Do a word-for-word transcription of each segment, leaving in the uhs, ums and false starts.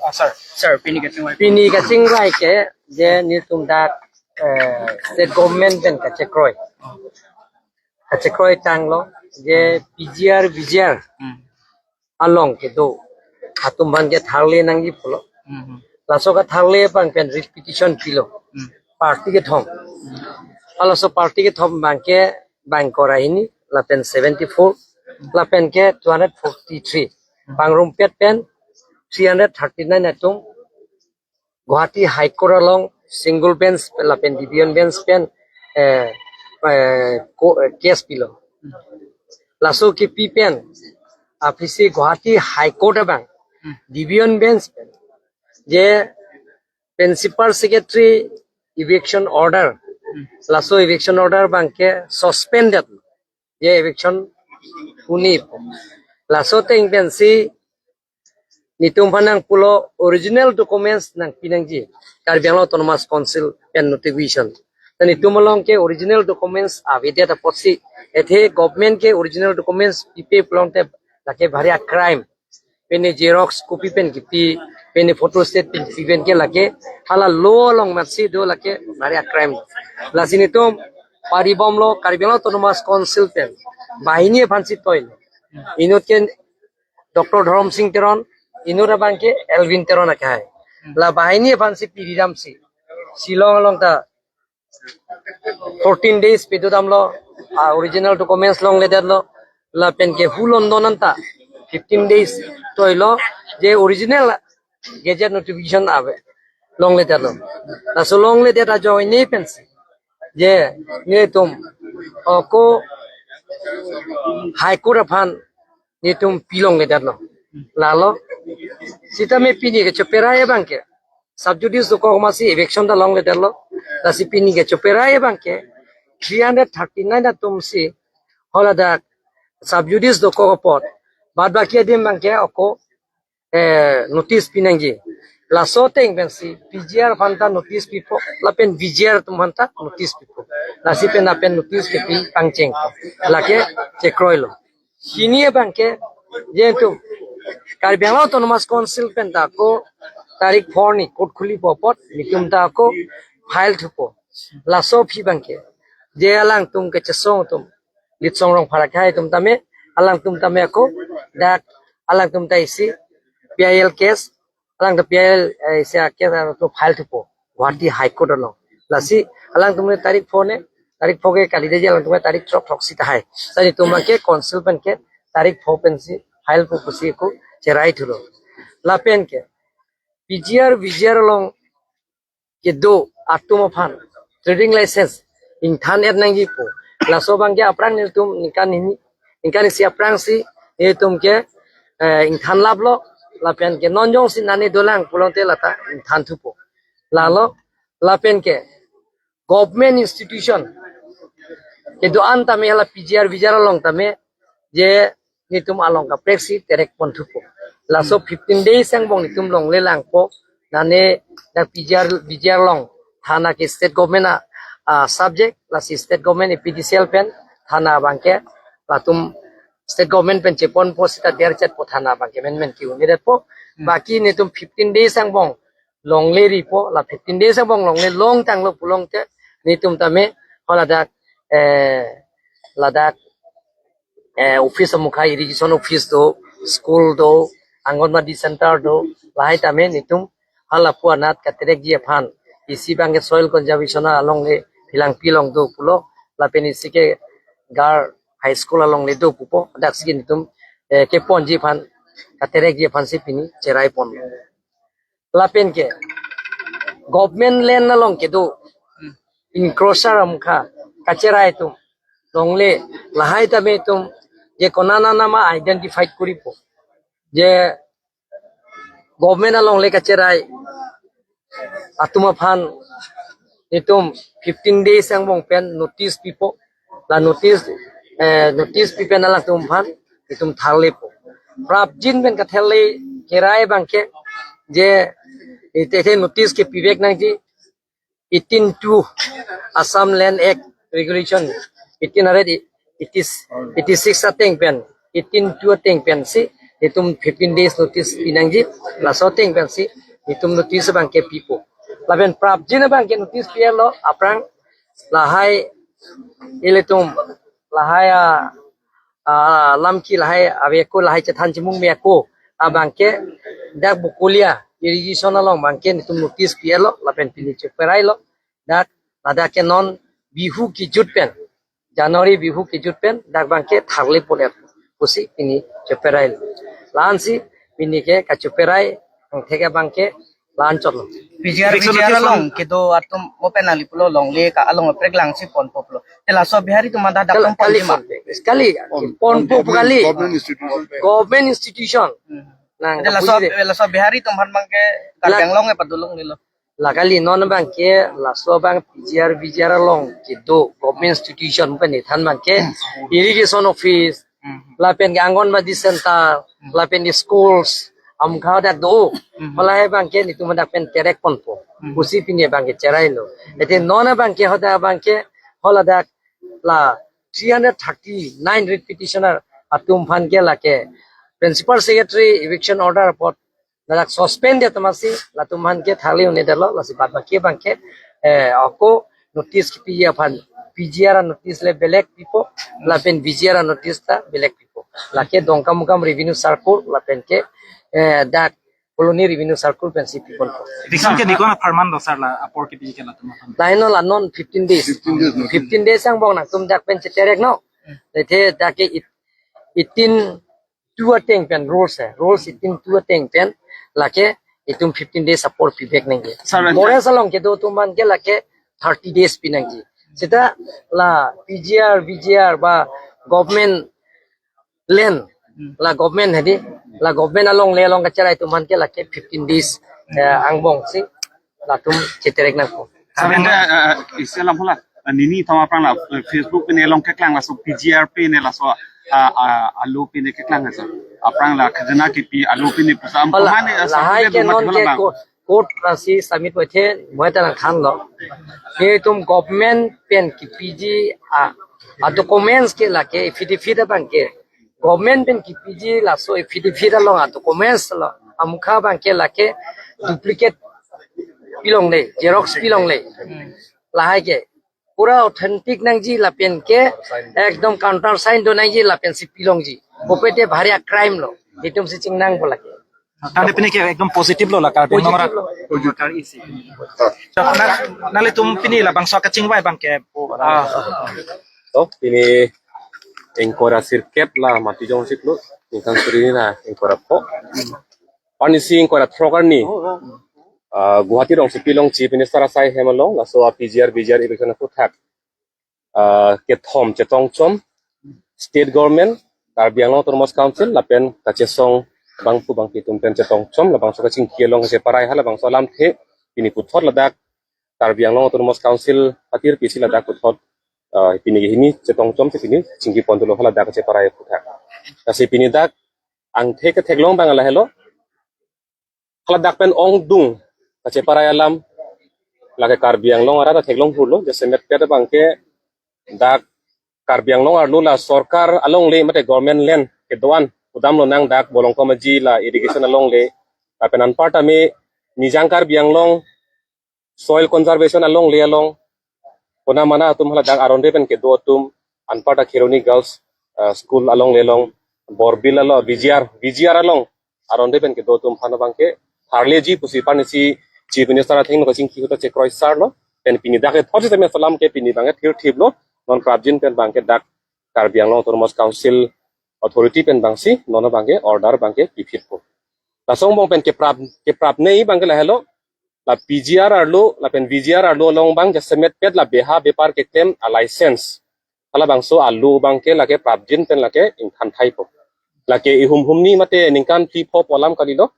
Ah, sir. Sir, pini kachingvai. Pini kachingvai ke je nelitum dak, eh, state government pen kachekroi. Kachekroi tanglo je P G R, V G R Hmm. along kedo atum aphan ke tharle nangji pulo. Hmm. Laso katharle abang pen repetition pilo. Hmm. Party kethom. Halaso party kethom abang ke bang ingkoi ra hini, lapen seventy-four, lapen ke two hundred forty-three. Bang rumpet pen three hundred thirty-nine atum Guwahati High Court along single bench lapen division bench pen, eh, eh, ko-, eh, case pilo. Laso kipi pen aphi si Guwahati High Court abang Hmm. division bench pen je principal secretary eviction order, Hmm. laso eviction order abang ke suspended, je eviction puni. Laso ateng pensi nelitum aphan nangpulo original documents nangpi nangji, Karbi Anglong Autonomous Council pen notification. Ta nelitum along ke original documents avedet apotsi, athe government ke original documents pipe pulote lake bhari a crime. Pini xerox copy pen kipi, pini photostat pen kipi pen ke lake hala law along matsi do, lake bhari a crime. Lasi nelitum pari bomlo, Karbi Anglong Autonomous Council pen banghini aphansi toilo. Inut ke Doctor Dhorom Sing Teron, inut abang ke Elwin Teron akhai. La banghini aphansi piri damsi Shillong along ta fourteen days pidu damlo, ah, original documents longledetlo, lapen ke hu London anta fifteen days toilo, je original gazette notification ave, longledetlo. Laso longledet ajoine pensi je nelitum ako High Court aphan nelitum pi longledetlo. Lalo sitame pini ke choperai abang ke sub judice dokok masi eviction ta longledetlo. Lasi pini ke choperai abang ke three hundred thirty-nine atumsi haladak sub judice dokok apot, bad baki adim abang ke ako, eh, notice pinangji. Laso ateng pensi P G R aphan ta notice pipo, lapen V G R atum aphan ta notice pipo. Lasi pen lapen notice kepi pangcheng. Lake chekroilo. Hini abang ke, je nelitum Karbi Anglong Autonomous Council pen ta ako tarik four ni court khulipo apot, nelitum ta ako file thupo. Laso aphi abang ke, je alangtum kechesong atum, Litsong Rongphar akhai atum tame, alangtum tame ako, dak alangtum ta isi P I L case, alangtum P I L, eh, isi a case alangtum file thupo Guwahati High Court along. Lasi alangtum tarik four ne, tarik four ke kalideji, alangtum tarik throk throksi tahai. Lasi nelitum abang ke council pen ke tarik four pensi file thupo pusi ako cherai thulo. Lapen ke P G R, V G R along kedo atum aphan trading license ingthan-et nangjipo. Laso abang ke aphrang nelitum ningkan hini, ningkan isi aphrangsi nelitum ke, eh, ingthan laplo, lapen ke non jongsi nane dolang pulote lata ingthan thupo. Lalo, lapen ke government institution kedo-an tame hala P G R V G R along tame je nelitum along kapreksi terek pon thupo. Laso fifteen days angbong nelitum longle langpo, nane dak P G R V G R along thana ke state government a, a subject, lasi state government A P D C L pen thana abang ke latum state government pen cheponpo seta derchetpo, thana abang ke menmen ke-un-edetpo. Hmm. Baki nelitum fifteen days angbong longle ripo, la fifteen days angbong longle longtanglo pulote nelitum tame haladak, eh, ladak, eh, office amukha, irrigation office do, school do, Anganwadi center do, lahai tame nelitum halapu anat katerekji aphan, isi abang ke soil conservation alongle Philangpi along do pulo, lapen isi ke Gar High School alongle do pupo, daksi nelitum, eh, keponji aphan, katerekji aphansi pini cherai pon. Lapen ke government land along kedo encroacher amukha kacherai atum longle, lahai tame nelitum je konana nama identify koripo, je government alongle kacherai atum aphan nelitum fifteen days angbong pen notice pipo. La notice, eh, notice pi pen alangtum aphan nelitum tharlepo. Prapjin pen katharle kerai abang ke je ite the notice kepivek nangji eighteen two Assam Land Act Regulation eighteen hundred eighty, eighty-six ateng pen, eighteen two ateng pensi Itum fifteen days notice pinangji, laso ateng pensi itum notice abangke pipo. Lapen prapjin abangke notice pi-etlo, aphrang lahai ilitum lahai a, a, lamki lahai ave ako, lahai chethan chimung me ako abangke dak Bokolia irrigation along abangke netum notice pi-etlo, lapen pini cheperailo. Dak ladak ke non Bihu kejut pen, January Bihu kejut pen dak abangke tharle pon-et pusi pini cheperai. La-ansi pini ke kacheperai angthek abangke la-an chotlo. P G R, Eviction V G R notice along along kedo atum mo pen nangli pulo longle ka along aprek langsi ponpo pulo. Te laso Bihari atum anta dak Kal-, atum ponji ma? Kali, kali, Pon-, ponpo pon-, kali. Government institution. Government institution. Hmm. Nang Te laso, kapuji de. Laso Bihari atum aphan abangke Karbi La- Anglong e padolong nilo. Lakali non abangke laso abang P G R V G R along kedo government institution pen ithan abangke irrigation office, Hmm. lapen ke Anganwadi center, lapen ke schools, amkha dak do. Hmm. Malai abangke netum dak pen terek ponpo. Hmm. Pusi pini abangke cherailo. Ete non abangke hadak abangke haladak la three hundred thirty-nine writ petitioner atum aphan ke lake principal secretary eviction order apot ladak suspend dia tamasi latum aphan ke tharle un-edetlo, lasi bad baki abangke, eh, ako notice kipi aphan P G R notice le belek pipo, lapen V G R notice ta belek pipo. Lake Dongkamukam Revenue Circle, lapen ke, eh, dak Colony Revenue Circle pensi piponpo. Eviction ke nikon apharman do sir la apor kipi ke latum aphan? Laino la non fifteen days. Fifteen days, no? Fifteen days angbong nangtum dak pen cheterek no. Lete dak ke it-, eighteen two ateng pen rules eh. Rules eighteen two ateng pen lake itum fifteen days apor pivek nangji. Sir, Forest along kedo atum aphan ke lake thirty days pinangji. Seta la P G R, V G R ba government land, Hmm. la government hadi, la government alongle along kacherai atum aphan ke lake fifteen days, eh, angbongsi latum cheterek nangpo. Saben da, eh, isi alam hala, eh, nini thom aphrang la, eh, Facebook pine along keklang laso P G R pine laso, ah, ah, alo pine keklang laso. Aphrang la khajana kipi alo pine pusam Hala, pemane, eh, lahai sampai ke dua non mati ke hala bang. Court, court lasi submit waithe, moi ta nangthanlo. Ke itum government pen kipiji a, a documents ke lake affidavit abangke. Government pen kipiji laso affidavit along a documents along amukha abangke lake duplicate pilongle, xerox pilongle. Lahai ke pura authentic nangji lapen ke ekdom counter sign do nangji lapensi pilongji. Kopete bhari a crime lo. Itumsi chingnangpo lake. Tangte pini ke ekdom positive lo la Karbi Anglong arat. Positive lo. Kar isi. So, na, nanglitum pini labangso kachingvai abangke, ah. To, pini ingkoi ra sirkep la mati jongsi klo, ningkan suri ra ingkoi ra pho. Arnisi ingkoi ra throk arni, ah, Guwahati alongsi pilong Chief Minister asai hem along, laso a P G R, V G R eviction aphuthak, ah, kethom chetongchom, State Government, Karbi Anglong Autonomous Council, lapen kachesong bangphu bangphi atum pen chetongchom, labangso kachingki along kacheparai ha, labangso alamthe pini puthot ladak Karbi Anglong Autonomous Council atir pisi ladak puthot, ah, pini ke hini chetongchomsi pini chingki pon dolo ha ladak kacheparai aphuthak. Lasi pini dak angthek ketheklong abang lahelo. Haladak pen ongdung kacheparai alam lake Karbi Anglong arat ta theklong hurlo, jasemet pet abangke dak Karbi Anglong arlo la sorkar alongle mate government land kedo-an kedam lonang dak Bolongkom Aji la irrigation alongle, lapen anparta me Nijang Karbi Anglong soil conservation alongle along, kona mana atum haladak aron re pen kedo atum, anparta Kheroni Girls, ah, School alongle along, Borbil along, V G R, V G R along aron re pen kedo atum aphan abangke tharleji pusi arnisi Chief Minister atheng lo kachingki ahut ta chekroi sarlo. Pen pini dak kethom sitame salam ke pini abangke thirthip lo, non prapjin pen abangke dak Karbi Anglong Autonomous Council authority pen abangsi non abangke order abangke piphitpo. Laso angbong pen keprap, keprapnei abangke lahelo, la P G R arlo lapen V G R arlo along abang jasemet pet la beha bepar keklem a license, halabangso alo abangke lake prapjin pen lake ingthan thaipo. Lake ihum humni mate ningkan phli pho pu alam kalilo.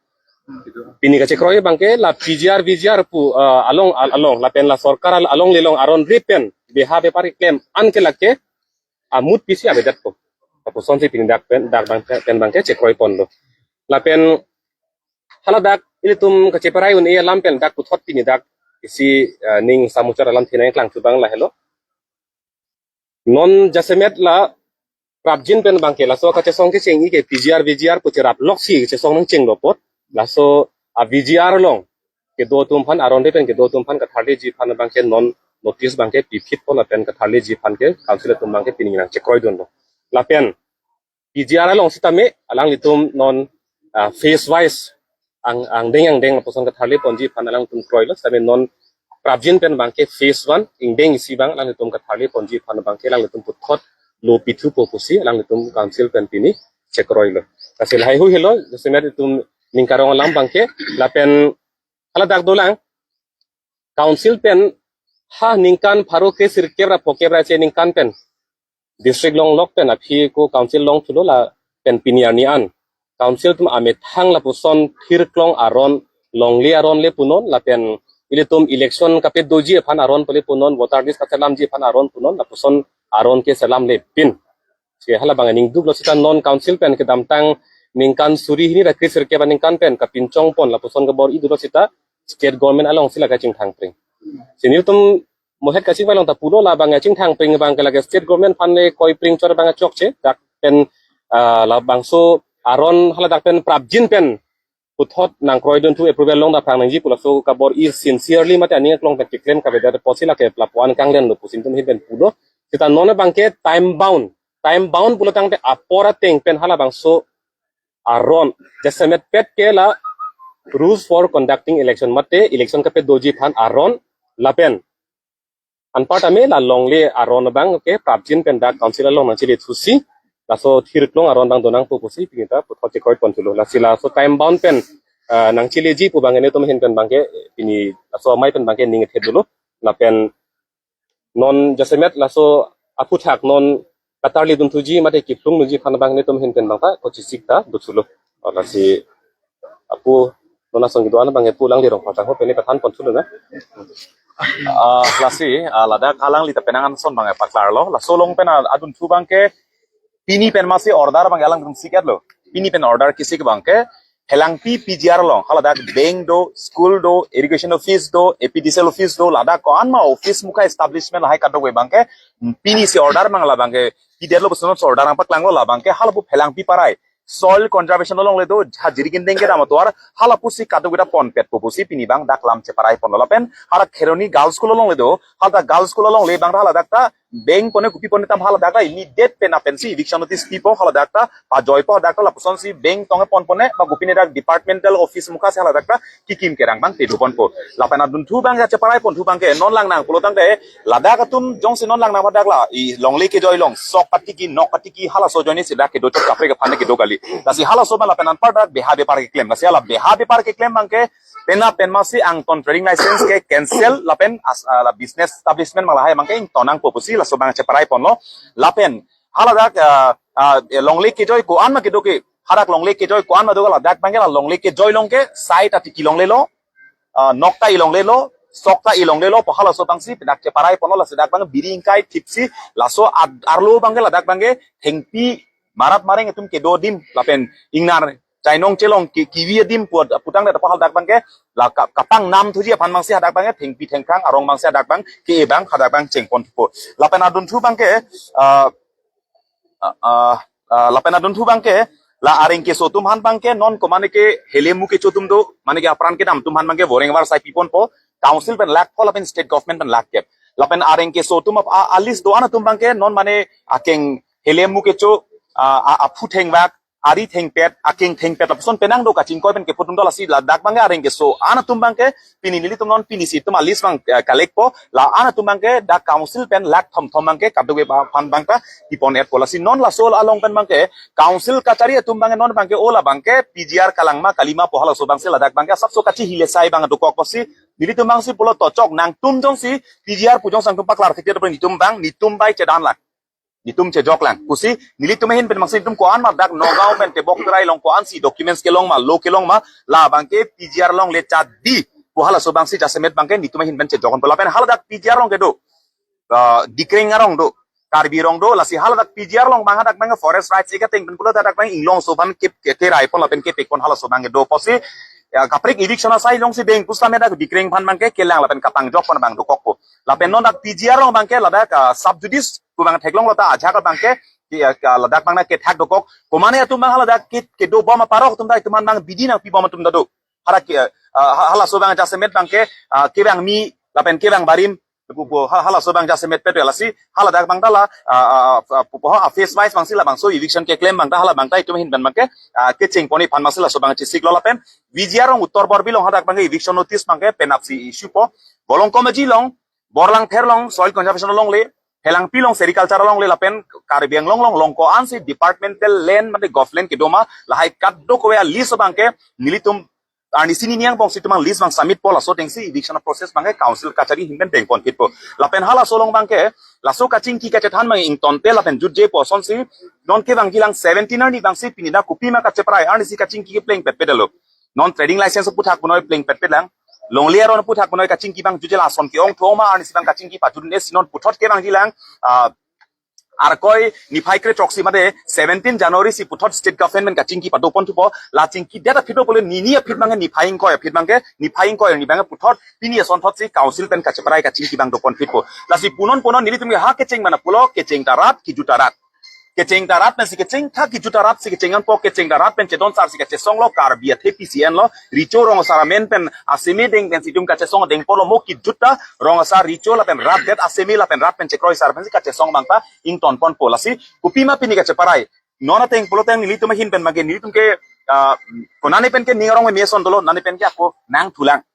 Pini kachekroi abangke la P G R, V G R pu, ah, along, al-, along lapen la sorkar al-, alongle along aron re pen beha bepar keklem an ke lake amut pisi avedetpo. Lapusonsi pini dak pen, dak abang pen abangke chekroi ponlo. Lapen haladak ilitum kacheparai un-e alam pen dak puthot pini dak isi, eh, ning samuchar alamthe nangklang thu abang lahelo. Non jasemet la prapjin pen abangke laso kachesong kecheng-i ke P G R V G R pu cherap loksi kachesong nangchenglo apot, laso a V G R along kedo atum aphan, aron de pen kedo atum aphan katharliji aphan abangke non notice abangke piphit pon lapen katharliji aphan ke council atum abangke pini nangchekroidunlo. Lapen P G R along sitame alanglitum non, ah, phase wise ang angdeng angdeng lapuson katharli ponji aphan alangtum kroilo, sitame non prapjin pen abangke phase one ingdeng isi abang alangtum katharli ponji aphan abangke alangtum puthot lo pithupo pusi alangtum council pen pini chekroilo. Lasi lahai hui helo, jasemet itum ning karong alam abangke, lapen haladak dolang council pen ha ningkan pharo kresirkep ra phokep ra che ningkan pen district longlok pen aphi ko council longthulo lapen pini arni an council atum amethang lapuson thirklong aron, longle aron le punon lapen ilitum election kapedoji aphan aron pule punon, voter list kaselamji aphan aron punon, lapuson aron ke selamle pin. Si hala abang aning duklo sita non council pen kedamtang ningkan suri hini ra kresirkep aningkan pen kapinchong pon lapuson kabor-i dolo sita state government alongsi la kachingthangpring. Si nelitum mohet kachingvai along ta pulo, la abang chingthangpring abangke lake state government aphan le koipring chor abang chokche, dak pen, ah, labangso aron haladak pen prapjin pen puthot nangkroidunthu, approval longdam aphrang nangji pu laso kabor-i sincerely mate aning aklong pen keklem kavedet apotsi lake lapu-an kanglenlo pusi nelitum ahin pen pulo. Sita non abangke time bound, time bound pulo tangte apor ateng pen halabangso aron jasemet pet ke la rules for conducting election mate election kapedoji aphan aron lapen anparta me la longle aron abangke prapjin pen dak council along nangchele thusi laso thirklong aron abang donangpo pusi pini ta puthot chekroi ponthulo. Lasi laso time bound pen, ah, nangcheleji pu abang nelitum ahin pen abangke pini laso amei pen abangke ning ethe dolo. Lapen non jasemet laso aphuthak non katharlidunthuji mate kiplungdunji aphan abang nelitum ahin pen abang ta kochisik ta dothulo. Lasi apu non asong kedo-an abangke Pu Langli Rongphar Changho pen neli pathan ponthulo na. Ah, lasi, ah, ladak alangli ta penang anson abangke paklarlo. Laso along pen a-, adunthu abangke pini pen masi order abangke alangtum siketlo. Pini pen order kesik abangke Phelangpi P G R along haladak bank do, school do, irrigation office do, A P D C L office do, ladak ko-an ma office mukha establishment lahai kadokave abangke pini si order mangla abangke pidetlo puson order nangpaklanglo, la abangke halapu Phelangpi Parai soil conservation alongle do, ha Jirikindeng kedam atovar, halapusi kadokave ta ponpetpo pusi pini abang dak lam cheparai ponlo. Lapen hala Kheroni Girls School alongle do, hala Girls School alongle abang haladak ta bank pone kopi pone tam haladak ta immediate pen apensi eviction notice pipo, haladak ta pajoipo, hadak ta lapusonsi bank tong-e pon pone ba kopine dak departmental office mukha si haladak ta kikim kerang abang tedu ponpo. Lapen adunthu abang ya cheparai ponthu abangke non langnang pulo tangte ladak atum jongsi non langnang hadak la i longle kejoi along sok katiki nok katiki halaso ajoine si dak kedo chot kaprek aphan kedo kali. Lasi halaso abang lapen anpar dak beha bepar keklem. Lasi hala beha bepar keklem abangke penap pen masi angton trading license ke cancel lapen as-, ah, la business establishment ma lahai abangke ington nangpo pusi laso abang cheparai ponlo. Lapen haladak, ah, ah, longle kejoi ko-an ma kedo ke, hadak longle kejoi ko-an ma do ladak abangke la longle kejoi along ke sai ta tiki longlelo, ah, nok ta i longlelo, sok ta i longlelo pu halaso abangsi dak cheparai ponlo. Lasi dak abang biri ingkai thipsi laso ad-, arlo abangke ladak abangke thengpi marat mareng atum kedo adim lapen ingnar chainong chelong ki-, kivi adim pu-, putangdet pu haladak abangke la ka-, kapang namthuji aphan abangsi hadak abangke thengpi thengphrang arong abangsi hadak abang ke abang hadak abang cheng ponthupo. Lapen adunthu abangke, ah, ah, ah, ah, lapen adunthu abangke la areng keso atum aphan abangke non ko mane ke helemu kecho atum do, mane ke apran kedam atum aphan abangke boreng var sai pi ponpo, council pen lakh pho lapen state government pen lakh kep. Lapen areng keso atum ap-, a, a list do-an atum abangke non mane akeng helemu kecho, a, a, aphu thengvak, ari thengpet, akeng thengpet lapuson penang do kachingkoi pen kepho atum do. Lasi ladak abangke areng keso-an atum abangke pini nelitum non pini si itum a list abang, eh, collect po, la-an atum abangke dak council pen lakh thom thom abangke kadokave aphan abang ta ipon-etpo. Lasi non laso along pen abangke council kachari atum abangke non abangke o la abangke P G R kalang ma kali ma pu halaso abangsi ladak abangke asapso kachihile sai abang dokok pusi nelitum abangsi pulo to chok nangtum jongsi P G R pu jongsi nangtum paklar thekte do pen nelitum abang nelitum bai chedan lang. Nelitum chejok lang. Pusi nelitum ahin pen abangsi nelitum ko-an ma dak Nagaon pen tebok terai along ko-ansi documents kelong ma, lo kelong ma, la abangke P G R alongle chadi pu halaso abangsi jasemet abangke nelitum ahin pen chejok ponpo. Lapen haladak P G R along kedo, ah, Dikreng arong do, Karbi arong do, lasi haladak P G R along abang hadak abang forest rights eka teng pen pulo hadak abang inglongso aphan ke, ke, kerai pon lapen kepek pon halaso abang do pusi, ya, kaprek eviction asai alongsi deng pusitame dak Dikreng aphan abangke kelang lapen kapangjok pon abang dokokpo. Lapen non dak P G R along abangke ladak, ah, sub judice pu abang theklonglo ta ajak abangke Ke, eh, ka ladak abang na kethak dokok. Komane atum abang haladak ke, kedo bom aparok atum ta itum aphan abang bidi nangpi bom atum ta do. Hara ke, eh, ha-, halaso abang jasemet abang ke, ah, kevang mi lapen kevang barim pu, pu, ha-, halaso abang jasemet pet lasi haladak abang ta la, ah, ah, ah, pu, pu, ah, phase wise abang si labangso eviction keklem abang ta hala abang ta itum ahin pen abang ke, ah, kecheng pon-i aphan abang si laso abang chesik lo lapen V G R along Uttar Borbil along hadak abang ke eviction notice abang ke penap si issue po. Bolong Komaji along, Borlangpher along, soil conservation alongle, Phelangpi along, sericulture alongle lapen Karbi Anglong along, along ko-an si departmental land mate government kedo ma lahai kadokave a-list abang ke nelitum arnisi nini angbong si itum abang list abang submit po, laso ateng si eviction process abang ke council kachari ahin pen dengpon phit po. Lapen halaso along abang ke, laso kachingki kachethan abang ingtonte lapen jutje pu ason si, non kevangji lang seventeen arni abang si pini dak kopima kacheparai arnisi kachingki kepleng petpet lo. Non trading license aphuthak punoi pleng petpet lang. Longle aron aphuthak punoi kachingki abang jutje, lason ke-ong thoma arnisi abang kachingki pajut-un-e si non puthot kevangji lang, ah, Arkoi niphai kre throksi mate seventeen January si puthot state government kachingki padopon thupo, la chingki det aphi do pule nini aphi abang ke niphai ingkoi aphi abang ke, niphai ingkoi arni abang ke puthot pini asonthot si council pen kacheparai kachingki abang dopon phit po. Lasi punon punon nelitum ke ha kecheng mana pulo, kecheng ta rat, kijut ta rat. Kecheng ta rat pen si kecheng tha, kijut ta rat si kecheng anpo, kecheng ta rat pen chedon sar si kachesong lo, Karbi athe P C N lo, Recho Rong Asar amen pen aseme deng pen si itum kachesong dengpon lo, mo kijut ta Rong Asar, Recho lapen rat det aseme lapen rat pen chekroi sar pen si kachesong abang ta ingtonpon po. Lasi kopima pini kacheparai. Non ateng pulo teng nelitum ahin pen abang ke nelitum ke, ah, konane pen ke ning arong meme ason dolo, nane pen ke ako nangthulang.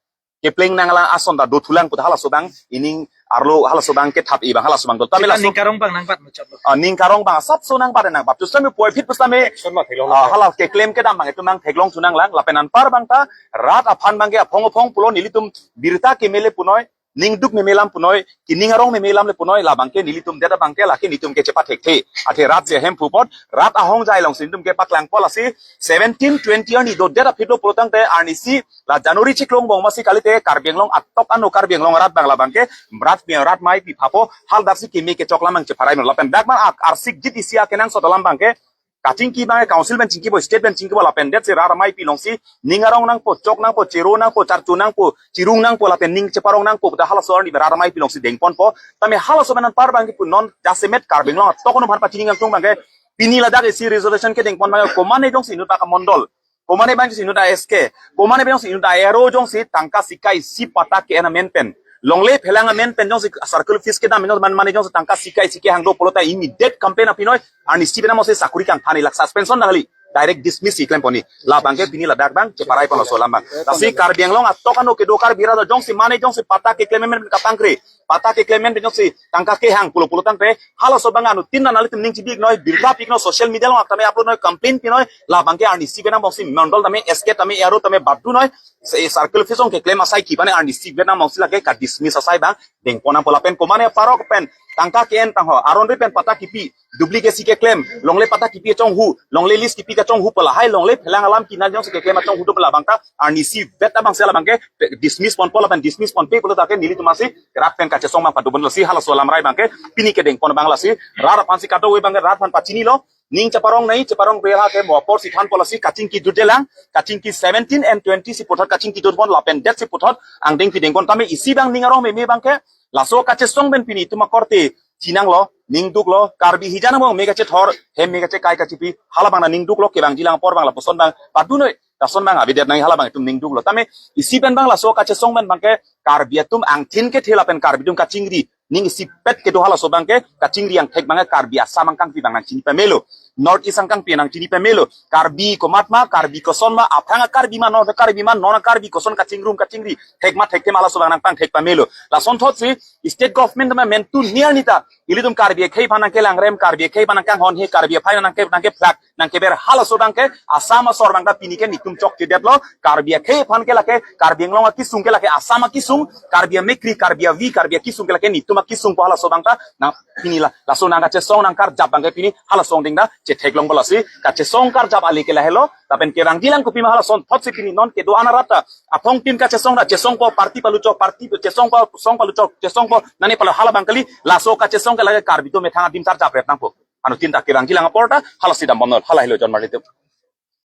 Kepleng nanglang ason ta dothulang pu ta halaso abang ining arlo halaso abang kethap-i abang halaso abang do. Tame Chita laso ning karong abang nangbat muchot lo. Ah, ning karong abang asapso nangbat nangbat. Tusitame puvoiphit pusitame, Action ma theklong ah, nang. Hala keklem kedam abang itum nangtheklongthu nanglang. Lapen anpar abang ta rat aphan abang ke aphong aphong pulo, nelitum birta keme le punoi, ningduk meme alam punoi, kining arong meme alam le punoi, la abang ke nelitum det abang ke lake nelitum ke chepathekthe. Athe rat si ahemphu apot, rat ahongjai along si nelitum ke paklang po. Lasi seventeen twenty arni dodet aphi do pulo tangte arnisi la January chiklo angbong masi kalite Karbi Anglong atok ano Karbi Anglong arat abang la abang ke rat pi rat maipi phapo, haladak si keme kechok alam abang cheparai non. Lapen dak abang ak-, arsikjit isi akenangsot alam abang ke kachingki abang ke council pen chingkipo, state pen chingkipo, lapen det si rat amaipi along si ning arong nangpo, chok nangpo, chero nangpo, charcho nangpo, chirung nangpo, lapen ning cheparong nangpo pu ta halaso arni rat amaipi along si dengponpo. Tame halaso pen anpar abang ke pu non jasemet Karbi Anglong atok ano aphan pachini kangtung abang ke pini ladak isi reservation kedengpon abang ke komane jongsi inut aka mondol, komane abang jongsi inut a S K, komane abang jongsi inut a R O jongsi tangka sika isi patta ke-en amen pen, longle Phelang amen pen jongsi circle office kedam inut man mane jongsi tangka sika isi kehang do pulo ta immediate complaint aphi noi, arnisi pen abang si sakuri kangthan-i, lake suspension nangli, direct dismiss si klemponji. La abang ke pini ladak abang cheparai pon laso alam abang. Lasi Karbi Anglong atok ano kedo Karbi rat jongsi mane jongsi patta keklem amen kapangkri, patta keklem amen jongsi tangka kehang pulo pulo tangte halaso abang anuttin nanglitum ning chibi-ik noi, birta pi-ik noi, social media along tame upload noi, complain pi noi, la abang ke arnisi pen angbong si mondol tame, S K tame, R O tame, badu noi, se circle office along keklem asai kepane arnisi pen angbong si lake kadismiss asai abang dengpon nangpo. Lapen komane parok pen tangka ke-en tangho, aron ri pen patta kipi, duplicate si keklem, longle patta kipi achonghu, longle lease kipi kachonghu pu lahai longle Phelang alam kinan jongsi keklem achonghu do pu la abang ta arnisi vet abang si la abang ke dismiss ponpo, lapen dismiss ponpe pulo ta ke nelitum asi rat pen kachesong abang padopon. Lasi halaso alam rai abang ke pini kedengpon abang lasi rat aphan si kadokave abang ke rat aphan pachinilo, ning cheparong nai, cheparong bela ke mo apor si thanpo. Lasi kachingki jutje lang, kachingki seventeen and twenty si puthot kachingki jutpon lapen det si puthot angdeng pidengpon. Tame isi abang ning arong meme abang ke laso kachesong pen pini itum akorte chinanglo, ningduklo, Karbi hijan angbong me kachethor, hem me kachekai kachipi, hala abang na ningduklo, kevangji lang apor abang lapuson abang, badu noi, lason abang avedet nang hala abang itum ningduklo. Tame isi pen abang laso kachesong pen abang ke Karbi atum angthin kethe lapen Karbi atum kachingri, ning isipet kedo halaso abang ke kachingri angthek abang ke Karbi Assam angkangpi abang nangchini pamelo, North East angkangpi nangchini pamelo. Karbi komat ma, Karbi koson ma, aphrang a-Karbi ma, non Karbi ma, non a-Karbi koson kachingrum kachingri thek ma thekthe ma halaso abang nangpangthek pamelo. Lasonthot si state government ma mentu niar nita ilitum Karbi akhei aphan nangkelangrem, Karbi akhei aphan nangkanghon he, Karbi aphai nangke, nangkephlak, nangkeber halaso abang ke Assam asor abang ta pini ke netum chokchedetlo. Karbi akhei aphan ke lake, Karbi Anglong akisung ke lake Assam akisung, Karbi amekri, Karbi avi, Karbi akisung ke lake netum akisung pu halaso abang ta nang pini la, laso nangkachesong nangkarjap abang ke pini halaso angdeng ta chetheklongpo. Lasi kachesong karjap ale ke lahelo, lapen kevangji lang kopima halasonthot si pini non kedo-an arat ta aphongtin kachesong ta chesongpo, party paluchok, party chesongpo, song paluchok, chesongpo, nane palo hala abang kali, laso kachesong ke lake Karbi atum methang adim charjap ret nangpo. Anuttin ta kevangji lang apor ta halasi dambomnon, hala helo jon marlitum.